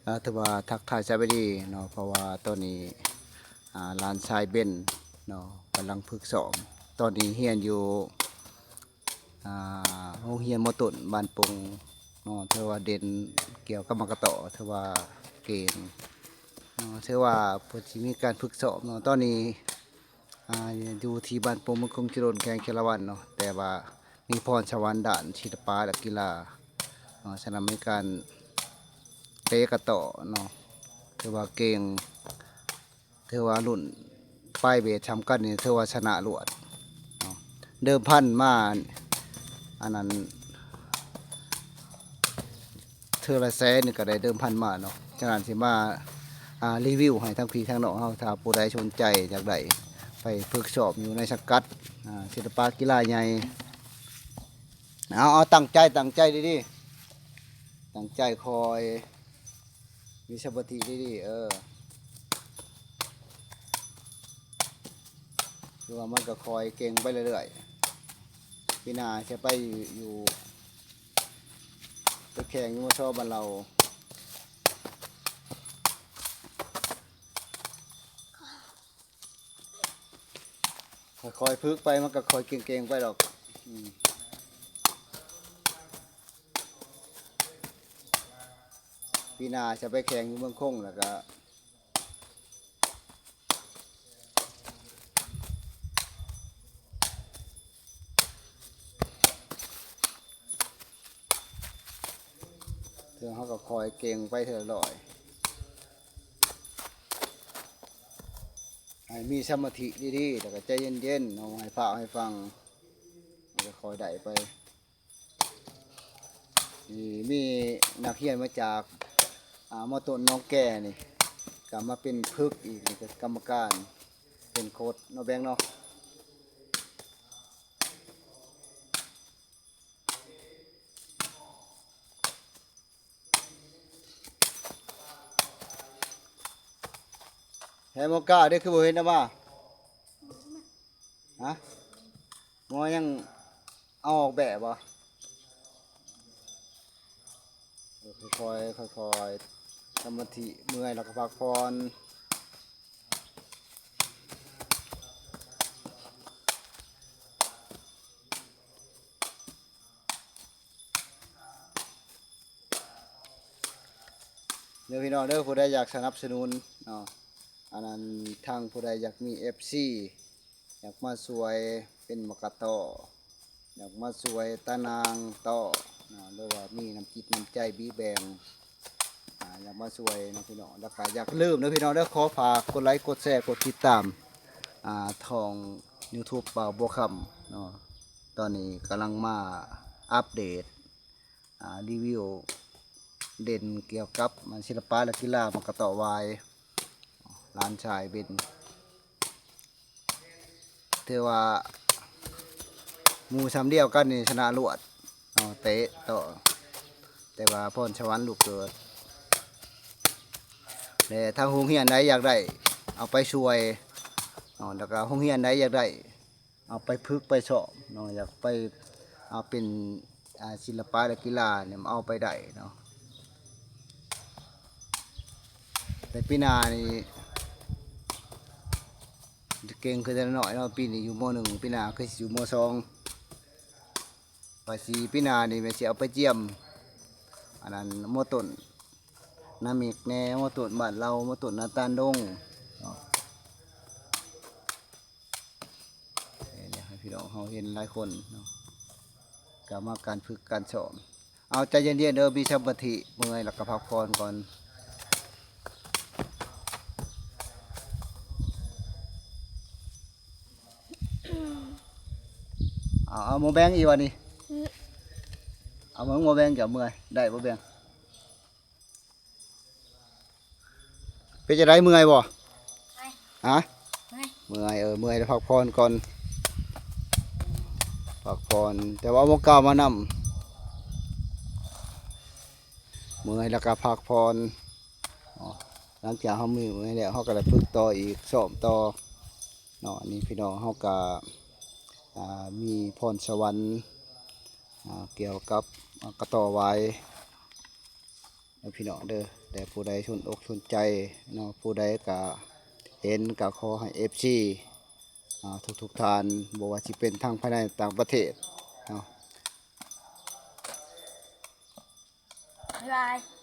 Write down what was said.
ອ່າ ຖືວ່າທັກທາຍສະບາຍດີເນາະ ເພາະວ່າຕອນນີ້ ອ່າ ຫຼານຊາຍເບັນເນາະ ກຳລັງຝຶກຊ້ອມ ຕອນນີ້ຮຽນຢູ່ ອ່າ ໂຮງຮຽນ ມ.ຕົ້ນ ບ້ານປົງເນາະ ຖືວ່າເດັ່ນກ່ຽວກັບໝາກກະຕໍ້ ຖືວ່າເກັ່ງເນາະ ຖືວ່າເພິ່ນຊິມີການຝຶກຊ້ອມເນາະ ຕອນນີ້ ອ່າ ຢູ່ທີ່ບ້ານປົງ ເມືອງຄົງ ເມືອງຄົງ ແຂວງເຊລະວັນເນາະ ແຕ່ວ່າມີພອນສະຫວັນດ້ານສິລະປະ ແລະ ກິລາເນາະ ສະນັ້ນມີການເຕະກະຕໍ້ເນາະ ຖືວ່າເກັ່ງ ຖືວ່າລຸ້ນປາຍເວດສ່ຳກັນນີ້ ຖືວ່າຊະນະລວດເນາະ ເດີມພັນມາ ອັນນັ້ນ ເທື່ອລະແສນນີ້ກໍໄດ້ເດີມພັນມາເນາະ ສະນັ້ນຊິມາ ອ່າ ຣີວິວໃຫ້ທັງພີ່ທັງນ້ອງເຮົາ ຖ້າຜູ້ໃດສົນໃຈຢາກໄດ້ໄປຝຶກຊ້ອມຢູ່ໃນສັງກັດ ອ່າ ສິລະປະກິລາໃຫຍ່ ເອົາ ເອົາ ຕັ້ງໃຈ ຕັ້ງໃຈດີໆ ຕັ້ງໃຈ ຄອຍມີສະມາທິດີໆ ເອີ ຄືວ່າມັນກໍຄອຍເກັ່ງໄປເລື້ອຍໆ ປີໜ້າຈະໄປຢູ່ ໄປແຂ່ງຢູ່ ມສ ບ້ານເຮົາ ຄ່ອຍໆຝຶກໄປ ມັນກໍຄ່ອຍເກັ່ງໆໄປດອກ ອືມ ປີໜ້າຈະໄປແຂ່ງຢູ່ເມືອງຄົງ ແລ້ວກໍ ເທື່ອເຮົາກໍຄ່ອຍເກັ່ງໄປເທື່ອລະໜ້ອຍ ໃຫ້ມີສະມາທິດີໆ ແລ້ວກໍໃຈເຢັນໆ ເນາະ ໃຫ້ຟ້າວໃຫ້ຟັງ ແລ້ວກໍຄ່ອຍໄດ້ໄປ. ນີ້ມີນັກຮຽນມາຈາກ ອ່າ ມ.ຕົ້ນໜອງແກນີ້ ກໍມາເປັນຝຶກອີກ ນີ້ກໍກຳມະການ ເປັນໂຄດເນາະ ແບງເນາະ. ແຮມອກກາເດ້ ຄືບໍ່ເຫັນນຳມາ? ຮະ? ໝໍຍັງເອົາອອກແບບບໍ່? ເອີ ຄ່ອຍໆ ຄ່ອຍໆ ສະມາທິ ເມື່ອຍແລ້ວກໍພັກຜ່ອນ. ເດີພີ່ນ້ອງເດີ ຜູ້ໃດຢາກສະໜັບສະໜູນເນາະ ອັນນັ້ນ ທາງຜູ້ໃດຢາກມີເອັບຊີ ຢາກມາຊ່ວຍເປັນໝາກກະຕໍ້ ຢາກມາຊ່ວຍຕານາງຕໍ້ເນາະ ຫຼືວ່າມີນ້ຳຈິດນ້ຳໃຈບີແບ່ງ ອາ ຢາກມາຊ່ວຍເນາະພີ່ນ້ອງ ແລ້ວກໍຢ່າລືມເດີພີ່ນ້ອງເດີ ຂໍຝາກກົດໄລ ກົດແຊ ກົດຕິດຕາມ ອາ ຊ່ອງຢູທູບບ່າວບົວຄຳເນາະ ຕອນນີ້ກຳລັງມາອັບເດດ ອາ ຣີວິວເດັ່ນກ່ຽວກັບ ອາ ສິລະປະ ແລະ ກິລາໝາກກະຕໍ້ຫວາຍ ຫຼານຊາຍເບັນ ຖືວ່າໝູ່ຊ່ຳດຽວກັນນີ້ຊະນະລວດເນາະ ເຕະຕໍ່ ແຕ່ວ່າພອນສະຫວັນລູກເກີດ ແລະ ທາງໂຮງຮຽນໃດຢາກໄດ້ ເອົາໄປຊ່ວຍເນາະ ແລ້ວກໍໂຮງຮຽນໃດຢາກໄດ້ ເອົາໄປຝຶກໄປຊ້ອມເນາະ ຢາກໄປ ເອົາເປັນ ອາ ສິລະປະ ແລະ ກິລານີ້ ເອົາໄປໄດ້ເນາະ ແຕ່ປີໜ້ານີ້ເກັ່ງຂຶ້ນແຕ່ນ້ອຍເນາະ ປີນີ້ຢູ່ ມ.ໜຶ່ງ ປີໜ້າຄືຊິຢູ່ ມ.ສອງ ວ່າຊິປີໜ້ານີ້ແມ່ນຊິເອົາໄປຈຽມ ອັນນັ້ນ ມ.ຕົ້ນນາເມັກແດ່ ມ.ຕົ້ນບ້ານເຮົາ ມ.ຕົ້ນນາຕານດົງເນາະ. ນີ້ໃຫ້ພີ່ນ້ອງເຮົາເຫັນຫຼາຍຄົນເນາະ ກະມາການຝຶກການຊ້ອມ ເອົາໃຈເຢັນໆເດີ ມີສະມາທິ ເມື່ອຍແລ້ວກໍພັກຜ່ອນກ່ອນ ເອົາ ເອົາໝໍແບງອີກວ່ານີ້ ອືມ ເອົາໝໍແບງ ເຈົ້າເມື່ອຍ ໄດ້ບໍ່ແບງ? ເປັນຈັ່ງໃດ ເມື່ອຍບໍ່? ເມື່ອຍ ຮະ? ເມື່ອຍ ເມື່ອຍ ເອີ ເມື່ອຍ ແລ້ວພັກຜ່ອນກ່ອນ ພັກຜ່ອນ ແຕ່ວ່າເອົາໝໍກາວມານຳ ເມື່ອຍແລ້ວກໍພັກຜ່ອນເນາະ ຫຼັງຈາກເຮົາເມື່ອຍແລ້ວ ເຮົາກໍໄດ້ຝຶກຕໍ່ອີກ ຊ້ອມຕໍ່ເນາະ ອັນນີ້ພີ່ນ້ອງເຮົາກໍ ອ່າ ມີພອນສະຫວັນ ອ່າ ກ່ຽວກັບ ອ່າ ກະຕໍ້ຫວາຍ ພີ່ນ້ອງເດີ. ແຕ່ຜູ້ໃດສົນອົກສົນໃຈເນາະ ຜູ້ໃດກະເຫັນ ກະຂໍໃຫ້ເອັຟຊີ ອ່າ ທຸກໆທ່ານ ບໍ່ວ່າຊິເປັນທັງພາຍໃນຕ່າງປະເທດເນາະ ບາຍບາຍ.